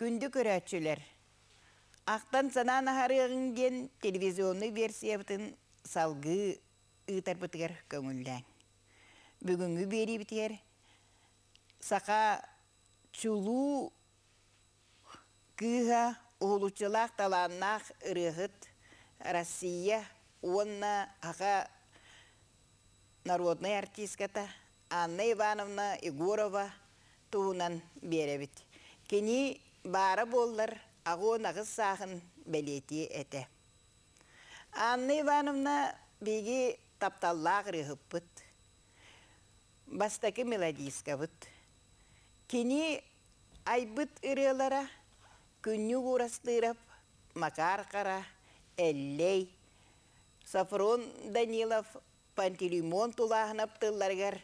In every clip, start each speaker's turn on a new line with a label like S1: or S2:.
S1: Күндү көрөөччүлэр, ахтан санаан аһарыаҕыҥ диэн телевизионнай версиябытын салгыы ыытарбытыгар көҥүллээҥ. Бүгүҥҥү биэриибитигэр саха чулуу кыыһа, уһулуччулаах талааннаах ырыаһыт Россия уонна Саха народнай артистката Анна Ивановна Егорова туһунан биэрэбит. Кини баара буоллар 88 сааһын бэлиэтиэ этэ. Анна Ивановна биһиги тапталлаах ырыаһыппыт, бастакы мелодисткабыт. Кини айбыт ырыалара Күннүк Уурастыырап, Макар Хара, Эллэй, Софрон Данилов, Пантелеймон Тулааһынап тылларыгар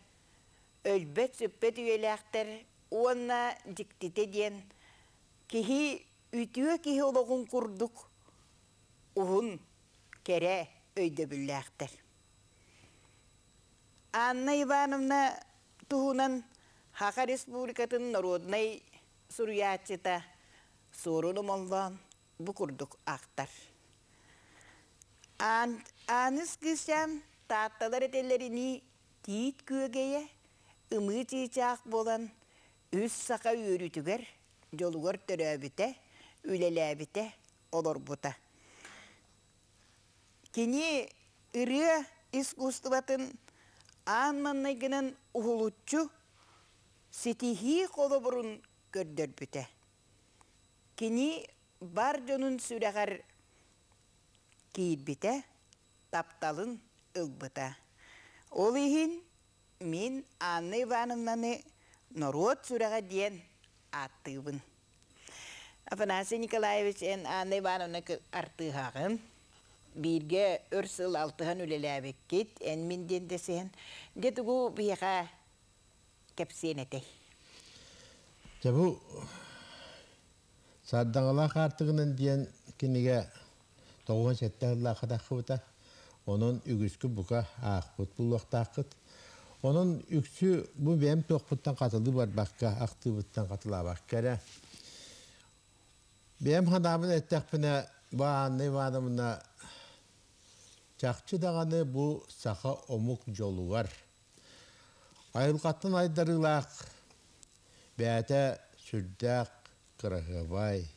S1: өлбөт-сүппэт үйэлээхтэр уонна дьиктитэ диэн киһи үтүө киһи олоҕун курдук уһун, кэрэ өйдөбүллээхтэр. Анна Ивановна туһунан Саха Республикатын народнай суруйааччыта Суорун Омоллоон бу курдук ахтар. Ааныс кыысчаан Таатталар этэллэринии тиит күөгэйэ, ымыы чыычаах буолан үс саха үөрүүтүгэр, дьолугар төрөөбүтэ, үлэлээбитэ, олорбута. Кини ырыа искусствотын аан маҥнайгынан уһулуччу ситиһии холобурун көрдөрбүтэ. Кини бар дьонун сүрэҕэр киирбитэ, тапталын ылбыта. Ол иһин мин Анна Ивановнаны норуот сүрэҕэ диэн ааттыыбын. Афанасий Николаевич, эн Анна Ивановна артыыһаҕын. Бииргэ өр сыл алтыһан үлэлээбиккит, эн мин диэн дэсиһэн. Дьэ тугу биһиэхэ кэпсиэн этэй?
S2: Дьэ бу Сардаҥалаах аартыгынан диэн кинигэ 97 сыллаахха тахсыбыта. Онон үгүскү бука аахпыт булуохтааххыт. Онон үксү бу бэйэм туохпуттан хатылыы барбакка, ахтыыбыттан хатылаабакка эрэ. Бэйэм санаабын эттэхпинэ, бу Анна Ивановна чахчы даҕаны бу саха омук дьолугар айылҕаттан айдарыылаах бэйэтэ сүрдээх кыраһыабай,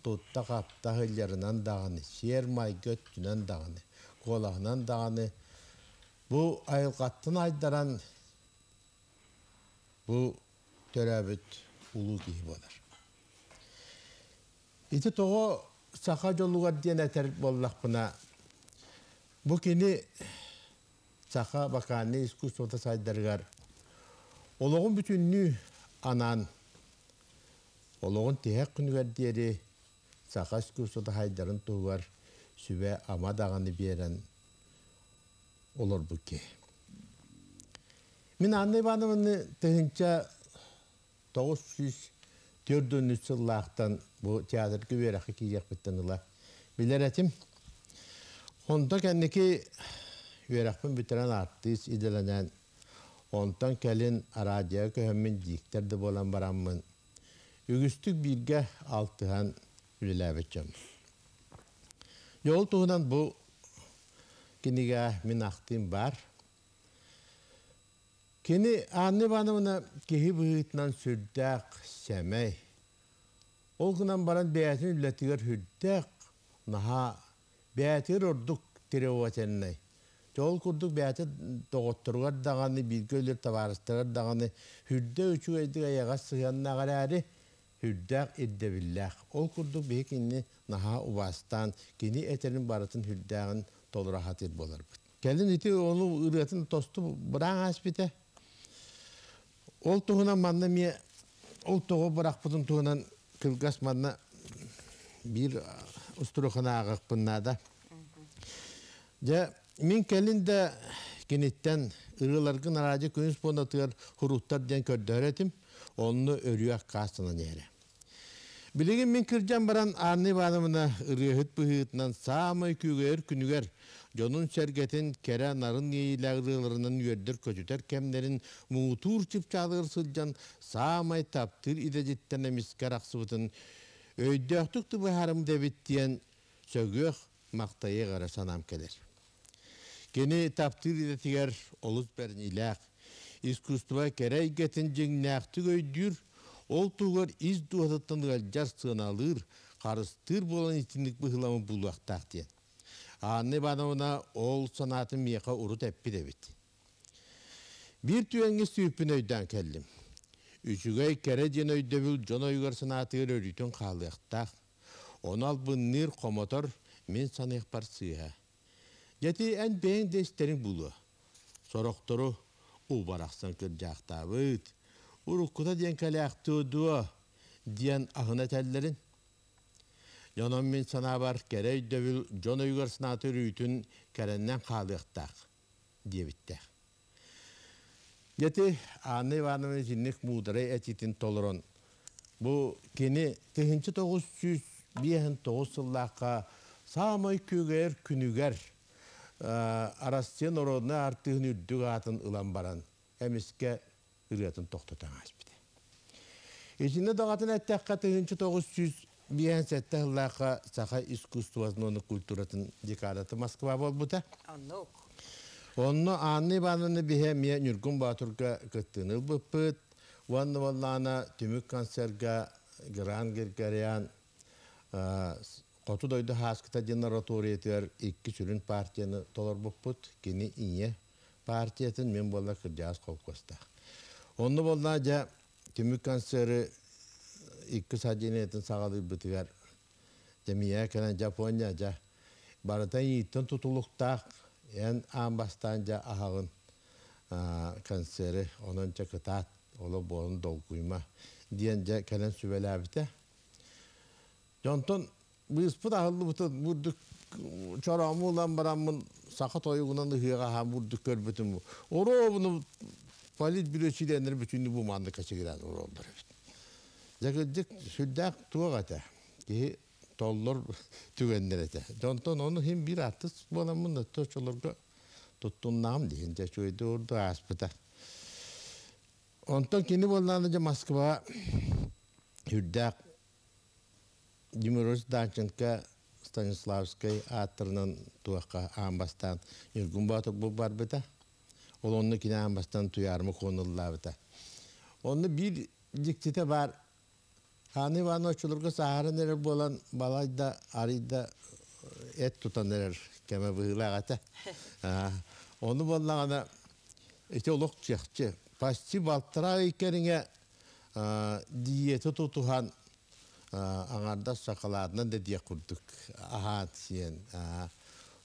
S2: тутта-хапта сылдьарынан даҕаны, сиэр-майгы өттүнэн даҕаны, куолаһынан даҕаны бу айылҕаттан айдаран бу төрөөбүт улуу киһи буолар. Ити тоҕо саха дьолугар диэн этэр буоллахпына, бу кини саха вокальнай искусствота сайдарыгар олоҕун бүтүннүү анаан олоҕун тиһэх күнүгэр диэри саха искусствота сайдарын туһугар сүбэ-ама даҕаны биэрэн олорбут киһи. Мин Анна Ивановнаны 1943 сыллаахтан бу театрга үөрэххэ киириэхпиттэн ыла билэр этим. Онто кэнники үөрэхпин бүтэрэн артыыс идэлэнэн, онтон кэлин араадьыйа көһөммүн дииктэр да буолан бараммын, үгүстүк бииргэ алтыһан үлэлээбит дьон. Дьэ ол туһунан бу кинигэ мин ахтыым баар. Кини Анна Ивановна киһи быһыытынан сүрдээх сэмэй. Ол гынан баран бэйэтин үлэтигэр сүрдээх наһаа бэйэтигэр ордук требовательнай. Дьэ ол курдук бэйэтэ доҕотторугар даҕаны, бииргэ үлэлиир табаарыстарыгар даҕаны сүрдээх үчүгэйдик эйэҕэс сыһыаннаах эрээри, сүрдээх ирдэбиллээх. Ол курдук биһи кинини наһаа убаастаан, кини этэрин барытын сүрдээҕин толоро сатыыр буоларбыт. Кэлин ити ону ырыатын тосту быраан ааспыта. Ол туһунан манна эмиэ ол тоҕо бырахпытын туһунан кылгас манна биир устуруханы ааҕыахпын наада. Дьэ, мин кэлин да киниттэн ырыаларгын араадьы күнүс пуондатыгар хуруттар диэн көрдөһөр этим. Онно өрүү аккаастанан иһэрэ. Билигин мин кырдьан баран Анна Ивановна ырыаһыт быһыытынан саамай күүгэйэр күнүгэр дьонун-сэргэтин кэрэ нарын иэйиилээх ырыаларынан үөрдэр-көтүтэр кэмнэрин муҥутуур чыпчаалыгар сылдьан саамай таптыыр идэтиттэн эмискэ арахсыбытын Өйдөөхтүк да быһаарым дэбит диэн сөгүөх, махтайыах эрэ санаам кэлэр. Кини таптыыр идэтигэр олус бэриниилээх, искусство кэрэ эйгэтин дьиҥнээхтик өйдүүр, ол туһугар ис дууһатыттан ыалдьар, сыаналыыр, харыстыыр буолан итинник быһыыламмыт буолуохтаах диэн. Анна Ивановна ол санаатын миэхэ урут эппит эбит. Биир түгэҥҥэ сүүппүн өйдөөн кэллим. Үчүгэй, кэрэ диэн өйдөбүл дьон өйүгэр-санаатыгар өрүүтүн хаалыахтаах. Ону албынныыр, хомотор мин саныахпар сыыһа. Дьэ ити эн бэйэҥ да истэриҥ буолуо. Сорохтору уу барахсан кырдьаахтаабыт, уруккута диэн кэлээхтиэ дуо диэн аһына этэллэрин. Дьонум мин санаабар кэрэ өйдөбүл дьон өйүгэр-санаата өрүүтүн кэрэннэн хаалыахтаах диэбиттээх. Дьэти Анна Ивановна итинник муударай этиитин толорон, бу кини 1959 сыллаахха саамай күөгэйэр күнүгэр Арассыйа народнай артыыһын үрдүк аатын ылан баран, эмискэ ырыатын тохтотон ааспыта. Итиннэ даҕатын эттэххэ, 1957 сыллаахха саха искусствотын уонна культуратын декадата Москва буолбута.
S1: Оннук.
S2: Онно Анна Ивановна биһэ эмиэ Ньургун Боотурга кыттыыны ылбыппыт. Уонна буоллаҕына түмүк концерга Гран Григорян Хоту дойду Һааскыта диэн ораториятыгар икки сүрүн партияны толорбуппут. Кини ийэ партиятын, мин буолла кырдьаҕас холкуостаах. Онно буоллаҕа дьэ түмүк концеры иккис отделениетын саҕалыырбытыгар дьэ миэхэ кэлэн Япония дьэ барыта ииттэн тутулуктаах эн аан бастаан дьэ аһаҕын концеры онон дьэ кытаат олох буолан долгуйма диэн дьэ кэлэн сүбэлээбитэ. Дьонтон быыспыт аһыллыбытын бурдук чороому ылан бараммын саха тойугунан ыһыаҕа аһаан бурдук көрбүтүм. Оруобуну политбюро чилиэннэр бүтүннүү бу маннык кэчигирээн олороллор эбит. Дьэ кырдьык сүрдээх туох этэ. Киһи толлор түгэннэр этэ. Дьонтон ону иһин биир артыыс буоламмын өттө оччолорго туттуннаҕым диһин дьэ үчүгэйдик ордук ааспыта. Онтон кини буоллаҕына дьэ Москваҕа сүрдээх Дмитрий Данченко Станиславскай ааттарынан туохха аан бастаан Ньургун Боотур барбыта. Ол онно кини аан бастаан Туйаарыма Куону ыллаабыта. Онно биир дьиктитэ баар. Анна Ивановна оччолорго сааһыран эрэр буолан балайда арыйда эт тутан эрэр кэмэ быһыылаах этэ. Ону буоллаҕына ити олох чахчы. Почти балтараа ый кэриҥэ диета тутуһан аҥардас шоколадынан да диэх курдук аһаан сиэн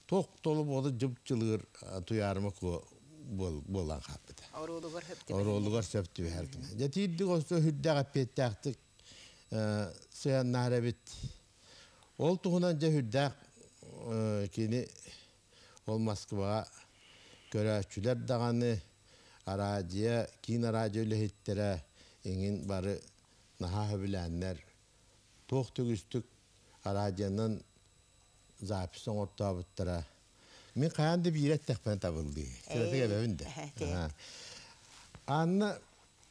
S2: туох толу буола дьып-дьылыыр туйаарыма буолан хаалбыта.
S1: Оруолугар сөп түбэһэр.
S2: Оруолугар сөп түбэһэр гына. Дьэ тиийдик осто үрдээх эппиэттээхтик сыһыаннаһар эбит. Ол туһунан дьэ үрдээх кини ол Москваҕа көрөөччүлэр даҕаны араадьыйа, киин араадьыйа үлэһиттэрэ эҥин бары наһаа сөбүлээннэр, туох да үгүстүк араадьыйанан запись оҥортообуттара. Мин хайаан да биирэ эттэхпинэ табыллыы. Кыратык эбэбин да. Анна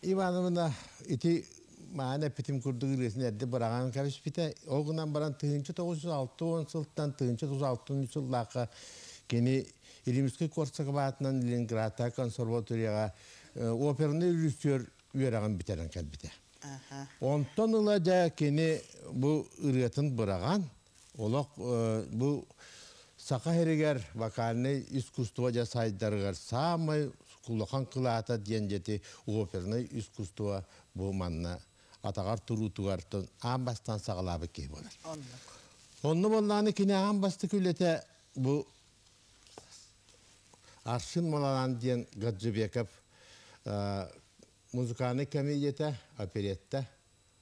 S2: Ивановна ити маан эппитим курдук ырыатын эрдэ быраҕан кэбиспитэ. Ол гынан баран 1960 сылтан 1963 сыллаахха кини Римский Корсаков аатынан Ленинградтааҕы консерваторияҕа оперный режиссер үөрэҕин бүтэрэн кэлбитэ. Онтон ыла дьэ кини бу ырыатын быраҕан, олох бу Саха сиригэр вокальнай искусство дьэ сайдарыгар саамай улахан кылаата диэн дьэти опернай искусство бу манна атаҕар туруутугар аан бастаан саҕалаабыт киһи буолар.
S1: Оннук.
S2: Онно буоллаҕына кини аан бастакы үлэтэ бу Аршин Малалан диэн Гаджибеков музыкальнай комедията, оперетта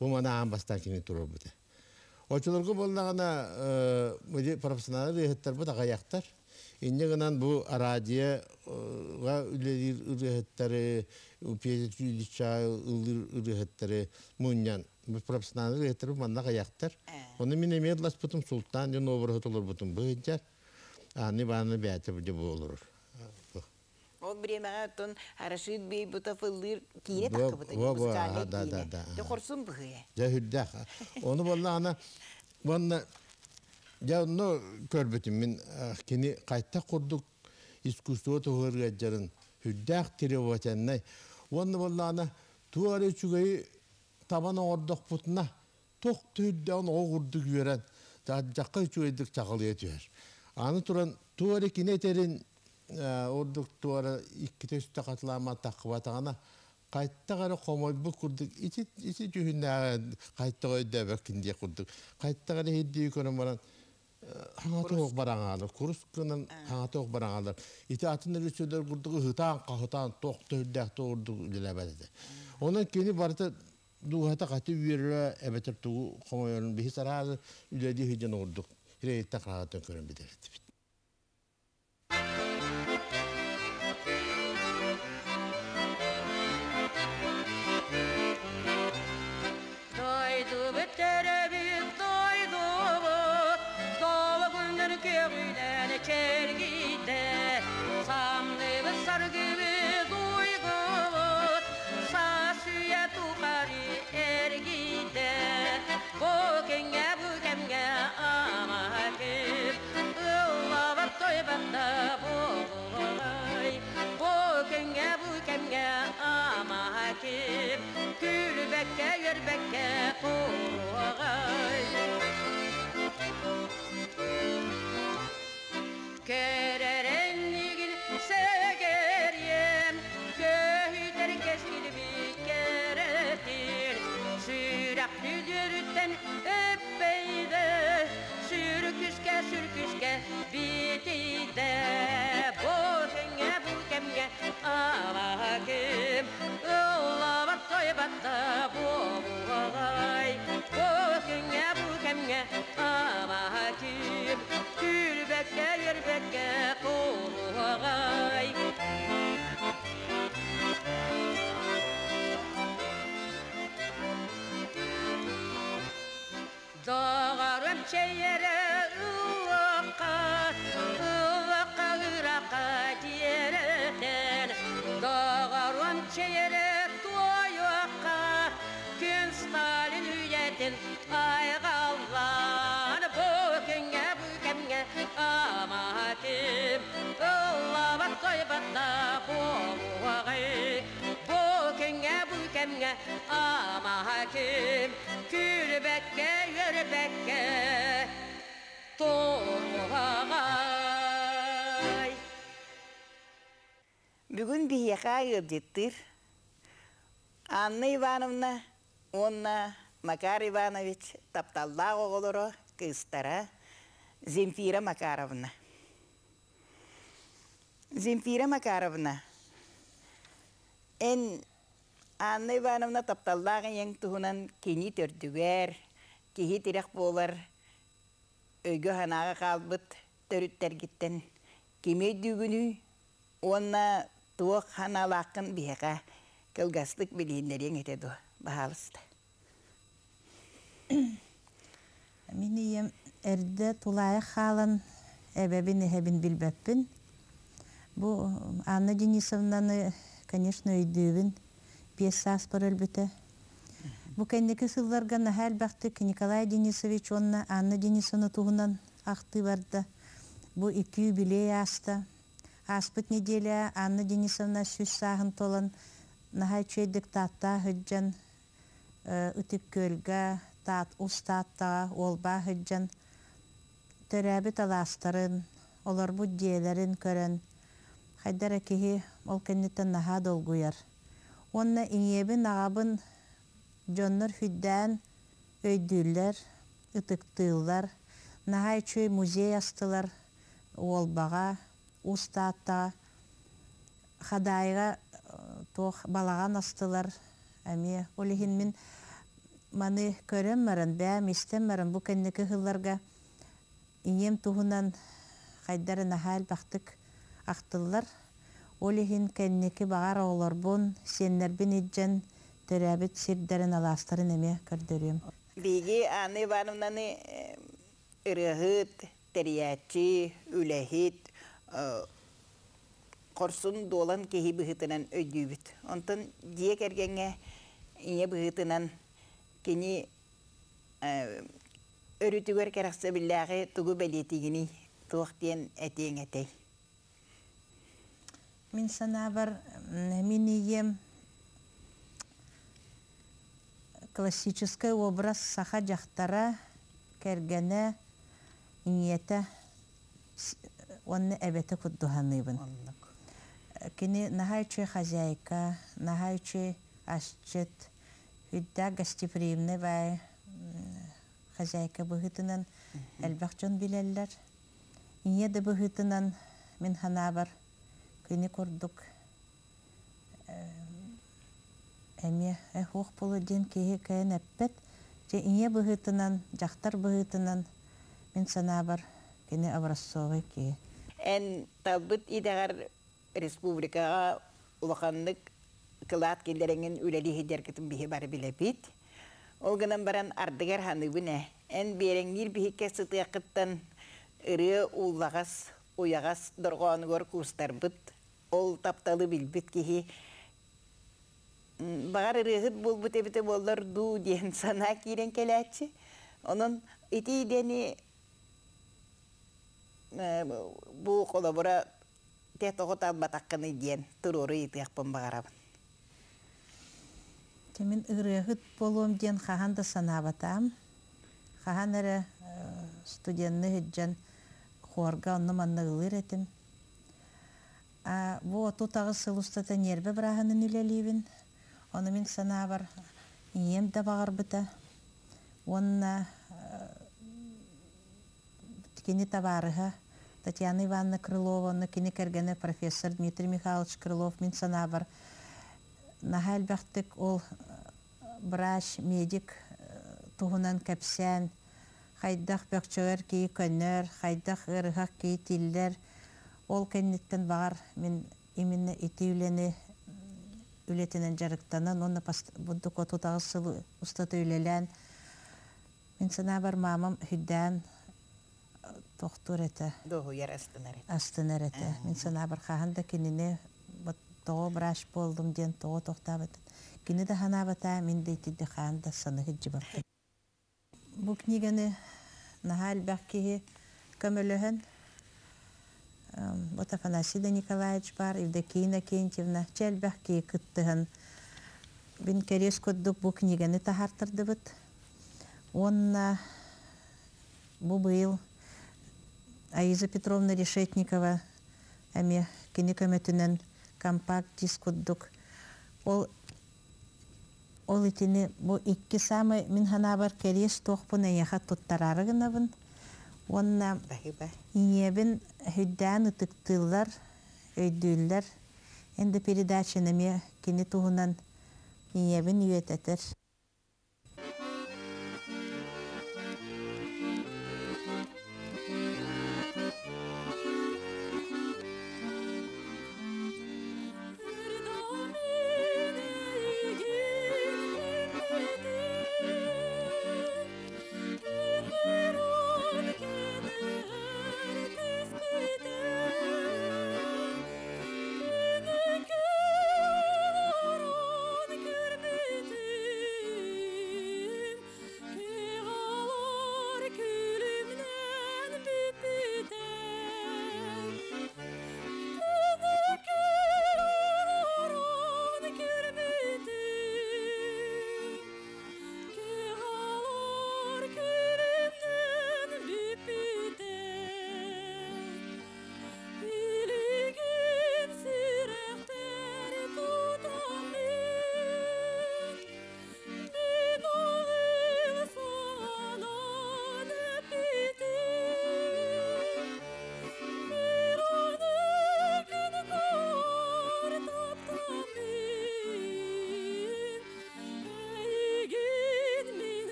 S2: бу маны аан бастаан кини туруорбута. Оччолорго буоллаҕына профессиональнай ырыаһыттарбыт аҕыйахтар. Инньэ гынан бу араадьыйаҕа үлэлиир ырыаһыттары, педучилищеҕа ыллыыр ырыаһыттары мунньан профессиональнай ырыаһыттар манна аҕыйахтар. Ону мин эмиэ ылласпытым Султан диэн обраһы толорбутум быһыйдьар. Анна Ивановна бэйэтэ бу олорор.
S1: Ол Ол бириэмэҕэ оттон Рашид Бейбутов ыллыыр киинэ таххыбыта, музыкальнай киинэ. Дьэ хорсун быһыы.
S2: Дьэ үрдээх. Ону буоллаҕына уонна дьэ онно көрбүтүм мин кини хайтах курдук искусство туһугар ыалдьарын үрдээх требовательнай. Уонна буоллаҕына туох эрэ үчүгэйи табан оҥордохпутуна туох түүрдэҕин оҕо курдук үөрэн дьахха үчүгэйдик чаҕылыйа түһэр. Аны туран туох эрэ кини этэрин ордук туора иккитэ үстэ хатылааман таххыбатаҕына хайтах эрэ хомойбут курдук ити ити дьүһүннээҕи хайтах өйдөөбөккүн диэх курдук хайтах эрэ иһирдии көрөн баран хаҥатыах бараҥаалар курус гынан хаҥатыах бараҥаалар ити атын режиссердэр курдук ыһытаан хаһытаан туох да үрдээх курдук үлэлээбэт этэ. Онон кини барыта дууһата хаты үөрэрэ эбэтэр тугу хомойорун биһи сараазы үлэлии сылдьан ордук ирэйиттэн хараҕыттан көрөн билэр этибит.
S3: Дойдубут төрөбүт дойдубут, Соло күннэр көҕүлэн чэргийдэ, Самныбыт саргыбыт уйгубут, Саас үйэ тухары эргийдэ. Бу күҥҥэ бу кэмҥэ ама ким Ыллабат тойбат да буолуой. Бу күҥҥэ бу кэмҥэ ама ким Күлбэккэ үөрбэккэ туруоҕай. Кэрэрэннигин сэгэриэм, көһүтэр кэскилбит кэрэтин, сүрэх бүдүрүттэн өппөйдө, сүркүскэ сүркүскэ битийдэ. Бу күҥҥэ бу кэмҥэ ала ким ыллабат тойбат да буолуоҕай. Бу күҥҥэ бу кэмҥэ ама ким күлбэккэ үөрбэккэ туруоҕай. Доҕорум чэйэрэ ыллахха, ыллахха ырахха диэрэтэн, Доҕорум чэйэрэ туойуохха, күн Сталин үйэтин айҕаллаан, бу күҥҥэ бу кэмҥэ ама ким ыллабат тойбат да буолуоҕай. Бу күҥҥэ бу кэмҥэ ама ким күлбэккэ үөрбэккэ туруоҕай.
S1: Бүгүн биһиэхэ ыалдьыттыыр Анна Ивановна уонна Макар Иванович тапталлаах оҕолоро, кыыстара Земфира Макаровна. Земфира Макаровна, эн Анна Ивановна тапталлаах ийэҥ туһунан кини төрдүгэр, киһи тирэх буолар өйгө-санааҕа хаалбыт төрүттэргиттэн кими өйдүүгүнүй уонна туох санаалааххын биһиэхэ кылгастык билиһиннэриэҥ этэ дуо, баһаалыста.
S4: Мин ийэм эрдэ тулаайах хаалан эбэбин, эһэбин билбэппин. Бу Анна Денисовнаны, конечно, өйдүүбүн. 5 сааспар өлбүтэ. Бу кэнники сылларга наһаа элбэхтик Николай Денисович уонна Анна Денисовна туһунан ахтыы барда. Бу икки юбилей ааста. Ааспыт неделя Анна Денисовна 100 сааһын толон наһаа үчүгэйдик Тааттаа сылдьан Ытык Күөлгэ, Таат Ус Тааттаҕа уолбаа сылдьан төрөөбүт алаастарын, олорбут дьиэлэрин көрөн хайда эрэ киһи ол кэнниттэн наһаа долгуйар. Уонна ийэбин, аҕабын дьоннор сүрдээн өйдүүллэр, ытыктыыллар. Наһаа үчүгэй музей астылар Уолбаҕа, Уус Тааттаҕа, Хадаайыга туох балаҕан астылар эмиэ. Ол иһин мин маны көрөн баран, бэйэм истэн баран бу кэнники сылларга ийэм туһунан хайда эрэ наһаа элбэхтик ахтыллар. Ол иһин кэнники баҕар оҕолорбун, сиэннэрбин илдьэн төрөөбүт сирдэрин, алаастарын эмиэ көрдөрүөм.
S1: Биһиги Анна Ивановнаны ырыаһыт, тэрийээччи, үлэһит, Хорсун дуолан киһи быһыытынан өйдүүбүт. Онтон дьиэ кэргэҥҥэ ийэ быһыытынан кини өрүтүгэр кэрэхсэбиллээҕи тугу бэлиэтиигиний, туох диэн этиэҥ этэй?
S4: Мин санаабар, мин ийэм классическай образ саха дьахтара, кэргэнэ, ийэтэ уонна эбэтэ курдук саныыбын. Кини наһаа үчүгэй хозяйка, наһаа үчүгэй асчыт, үрдээх гостеприимный баай хозяйка быһыытынан элбэх дьон билэллэр. Ийэ да быһыытынан мин санаабар кини курдук эмиэ суох буолуо диэн киһи кыайан эппэт. Дьэ ийэ быһыытынан, дьахтар быһыытынан мин санаабар кини образцовай киһи.
S1: Эн талбыт идэҕэр республикаҕа улаханнык кылаат киллэрэҥҥин үлэлии сылдьаргытын биһи бары билэбит. Ол гынан баран ардыгар саныыбын ээ, эн биэрэҥниир биһиккэ сытыаххыттан ырыа ууллаҕас, уйаҕас дорҕоонугар куустарбыт, ол тапталы билбит киһи баҕар ырыаһыт буолбут эбитэ буоллар дуу диэн санаа киирэн кэлээччи. Онон ити идэни бу холобура те тоҕо талбатаххыный диэн туруору ыйытыахпын баҕарабын.
S4: Мин ырыаһыт буолуом диэн хаһан да санаабатаам. Хаһан эрэ студенны сылдьан хуорга онно-манна ыллыыр этим. Бу 38 сыл устата ньиэрбэ бырааһынын үлэлиибин. Ону мин санаабар ийэм да баҕарбыта. Уонна кини табаарыһа Татьяна Ивановна Крылова, онно кини кэргэнэ профессор Дмитрий Михайлович Крылов мин санаабар наһаа элбэхтик ол врач, медик туһунан кэпсээн, хайдах бөкчөгөр киһи көнөр, хайдах ыарыһах киһи тиллэр, ол кэнниттэн баҕар мин именно ити үлэни үлэтинэн дьарыктанан уонна бурдук 38 сыл устата үлэлээн мин санаабар маамам үрдээн тохтуур этэ.
S1: Дуоһуйар астынар этэ.
S4: Астынар этэ. Мин санаабар хаһан да кинини тоҕо врач буоллум диэн тоҕо тохтооботун. Кини да санаабата, мин да итинди хаһан да саныы сылдьыбаппын. Бу книганы наһаа элбэх киһи көмөлөһөн вот Афанасий да Николаевич бар, Евдокия Иннокентьевна, чэ элбэх киһи кыттыһан бин кэриэс курдук бу книганы таһаартардыбыт. Уонна бу быйыл Аиза Петровна Решетникова эмиэ кини көмөтүнэн компакт-диск курдук ол ол итини бу икки саамай мин санаабар кэриэс туохпун эйиэхэ туттараары гынабын уонна ийэбин үрдээн ытыктыыллар, өйдүүллэр. Энди передачаны эмиэ кини туһунан ийэбин үйэтэтэр.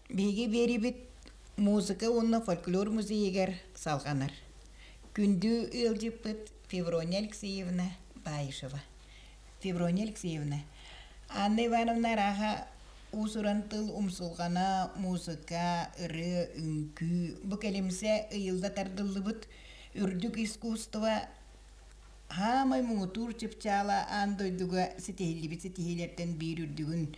S1: Биһиги биэрибит музыка уонна фольклор музейыгар салҕанар. Күндү ыалдьыппыт Феврония Алексеевна Баишева. Феврония Алексеевна, Анна Ивановна арааһа уус-уран тыл умсулҕана, музыка, ырыа, үҥкүү бу кэлимсэ ыйылла тардыллыбыт үрдүк искусство хаамай муҥутуур чыпчаала аан дойдуга ситиһиллибит ситиһиилэртэн биир үрдүгүн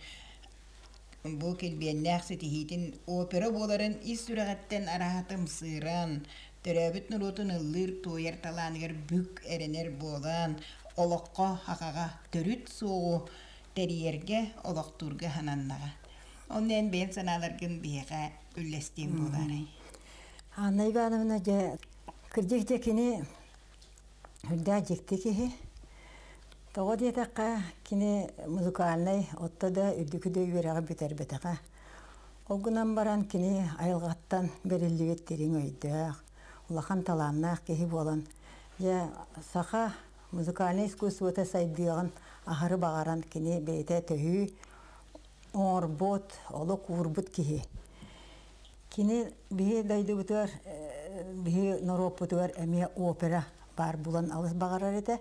S1: бу килбиэннээх ситиһиитин опера буоларын ис сүрэҕиттэн араһа ымсыыран, төрөөбүт норуотун ыллыыр-туойар талааныгар бүк эрэнэр буолан, олоххо хахаҕа төрүт суоҕу тэрийэргэ, олохтуурга сананнаҕа. Онно эн бэйэҥ санааларгын биһиэхэ үллэстиэҥ буолаарай?
S5: Анна Ивановна дьэ кырдьык дьэ кини үрдээх дьикти киһи. Тоҕо диэтэххэ, кини музыкальнай отто да үрдүкү да үөрэҕи бүтэрбэтэҕэ. Ол гынан баран кини айылҕаттан бэриллибит дириҥ өйдөөх, улахан талааннаах киһи буолан, дьэ саха музыкальнай искусствота сайдыаҕын аһары баҕаран кини бэйэтэ төһүү оҥорбут, олук уурбут киһи. Кини биһи дойдубутугар, биһи норуоппутугар эмиэ опера баар булан алыс баҕарар этэ.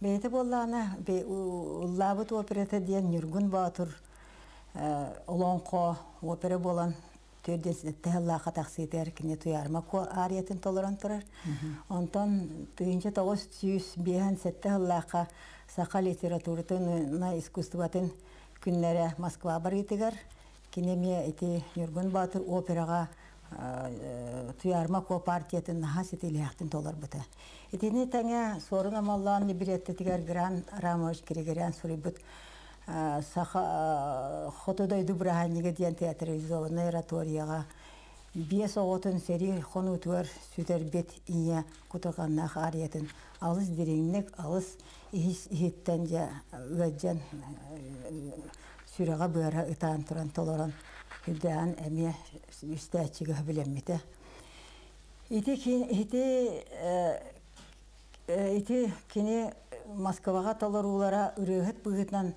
S5: Бэйэтэ буоллаҕына, ыллаабыт операта диэн Ньургун Боотур олоҥхо опера буолан төрдүн сыллаахха тахсыытыгар кини Туйаарыма Куо ариятын толорон турар. Онтон 1957 сыллаахха саха литературатын уонна искусствотын күннэрэ Москва барыытыгар Кини эмиэ ити Ньургун Боотур операҕа Туйаарыма Куо партиятын наһаа ситиилээхтин толорбута. Итини тэҥэ Суорун Омоллоон либреттитигэр Гран Рамович Григорян суруйбут Саха Хоту дойду бырааһынньыга диэн театрализованнай ораторияҕа биэс оҕотун сэрии хонуутугар сүтэрбит ийэ кутурҕаннаах ариятын алыс дириҥник, алыс иһиттэн дьэ ыалдьан сүрэҕэ-быара ытаан туран толорон үрдээҕин эмиэ үстээччигэ билэммитэ. Ити ити ити кини Москваҕа толоруулара ырыаһыт быһыытынан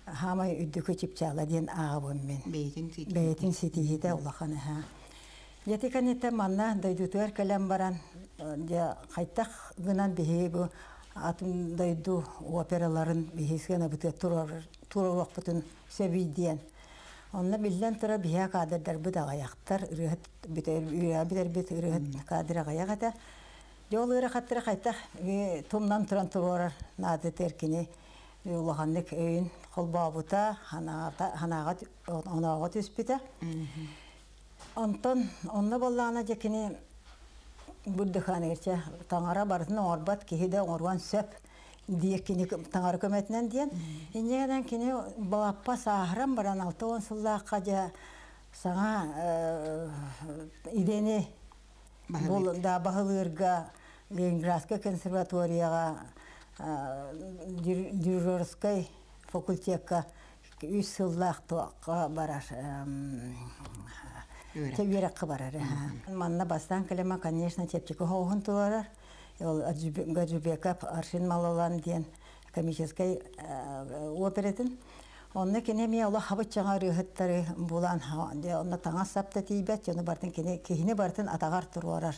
S5: хаамай үрдүкү чыпчаала диэн ааҕабын мин. Бэйэтин ситиһиитэ улахан эһэ. Дьэ кэнниттэн манна дойдутугар кэлэн баран дьэ хайтах гынан биһиги бу атын дойду операларын биһи сыанабытыгар туруоруохпутун сөбүй диэн. Онно биллэн турар биһиэхэ кадрдарбыт аҕыйахтар, ырыаһыт бүтэрбит ырыаһыт кадр аҕыйах этэ. Дьэ ол ыарахаттары хайтах тумнан туран туруорар наадатыгар кини улаханнык өйүн холбообута, санааҕа онооҕо түспүтэ. Онтон онно буоллаҕына дьэ кини Бурдуханыгар чэ таҥара барытын оҥорбот киһи да оҥоруон сөп диир кини таҥара көмөтүнэн диэн. Инньэ гынан кини балаппа сааһыран баран 60 сыллаахха дьэ саҥа идэни да баһылыырга Ленинградскай консерваторияҕа дирижерскай факультекка үс сыллаах туохха барар үөрэххэ барар. Манна бастаан кэлэмэ, конечно, чэпчэки хоһун туруорар. Ол Гаджибеков Аршин Малалан диэн комическай оператын. Онно кини эмиэ олох хабыччаҕа ырыаһыттары булан, онно таҥас сап да тиийбэт, дьону бартын кини киһини бартын атаҕар туруорар.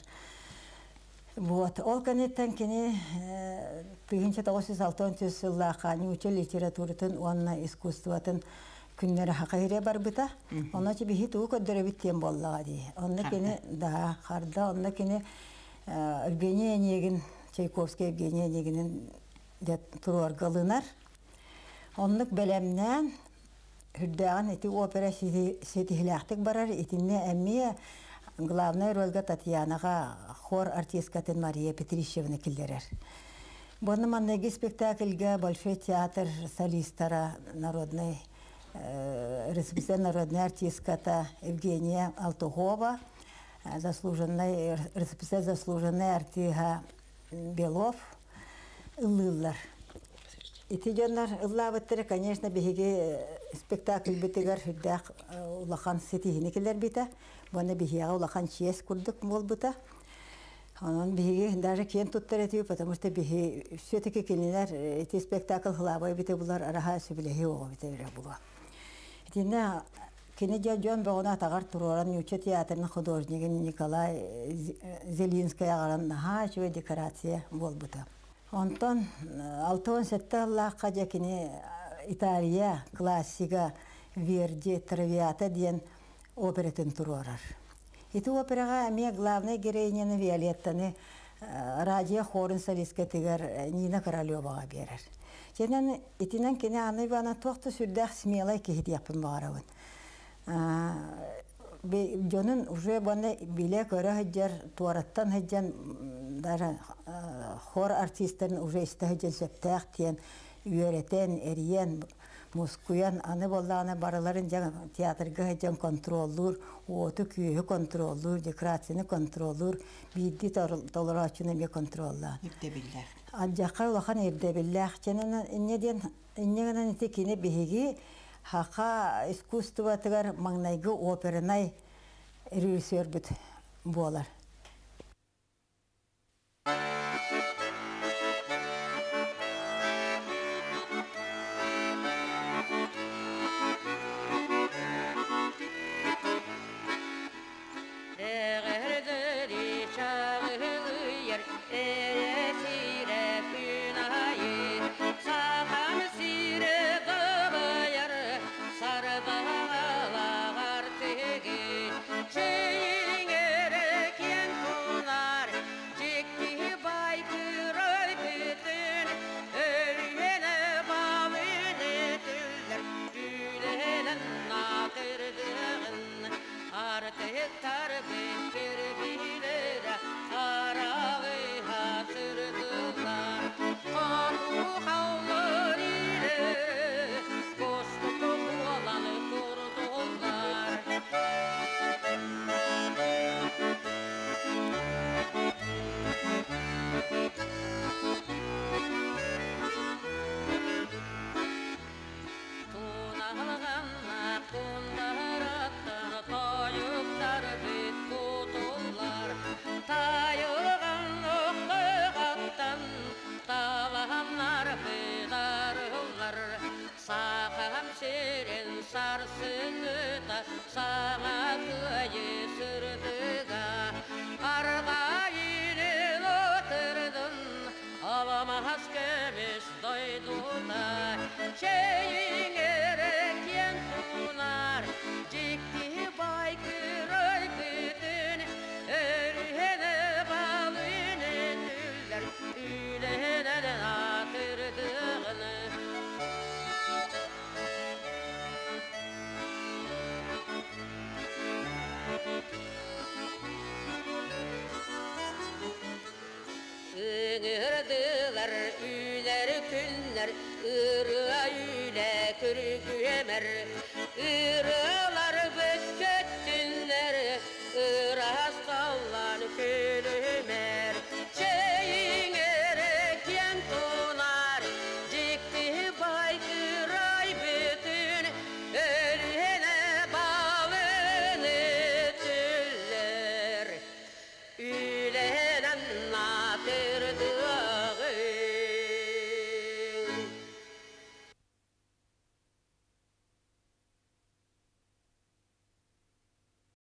S5: Вот. Ол кэнниттэн кини 1963 сыллаахха нуучча литературатын уонна искусствотын күннэрэ хакайыры барбыта. Онно биһи тугу көрдөрөбүт диэн буоллаҕа дии. Онно кини да харда, онно кини Евгений Онегин, Чайковский Евгений Онегинин туруорга ылынар. Оннук бэлэмнээн үрдээҕин ити опера ситиһилээхтик барар. Итиннэ эмиэ главнай рольга Татьянаҕа хор артисткатын Мария Петрищевна киллэрэр. Буонна манныгы спектакльга Большой театр солистара народный республика народная артистката Евгения Алтухова, заслуженный республика заслуженный артига Белов ыллыыллар. Ити дьоннор ыллаабыттара, конечно, биһиги спектакльбытыгар сүрдээх улахан ситиһини киллэрбитэ. Уонна биһиэхэ улахан чиэс курдук буолбута. Онон биһиги даже киэн туттар этибит, потому что биһи все-таки кинилэр ити спектакль хылаабай бите булар араха сөбүлэһии оҕо бите бере булуа. Итиннэ Кини дьэ дьон бөҕөнү атаҕар туруоран нуучча театрын художнигын Николай Зелинскэй аҕалан наһаа үчүгэй декорация буолбута. Онтон 67 сыллаахха дьэ кини Италия классига Верди Травиата диэн оператын туруорар. Ити операҕа эмиэ главнай героиняны Виолеттаны радио хорун солисткатыгар Нина Королеваҕа биэрэр. Дьэнэн итинэн кини Анна Ивановна туох да сүрдээх смелай киһи диэхпин баҕарабын. Дьонун уже баны билэ-көрө сылдьар, туораттан сылдьан даже хор артистарын уже истэ сылдьан сөптөөх диэн үөрэтэн, эрийэн, мускуйан, аны буоллаҕына барыларын дьэ театрга сылдьан контроллуур, уоту-күүһү контроллуур, декорацияны контроллуур, биирдии толорооччуну эмиэ контроллаан.
S1: Ирдэбиллээх.
S5: Алдьархай улахан ирдэбиллээх. Дьэнэн инньэ диэн инньэ гынан ити кини биһиги саха искусствотыгар маҥнайгы опернай режиссербүт буолар.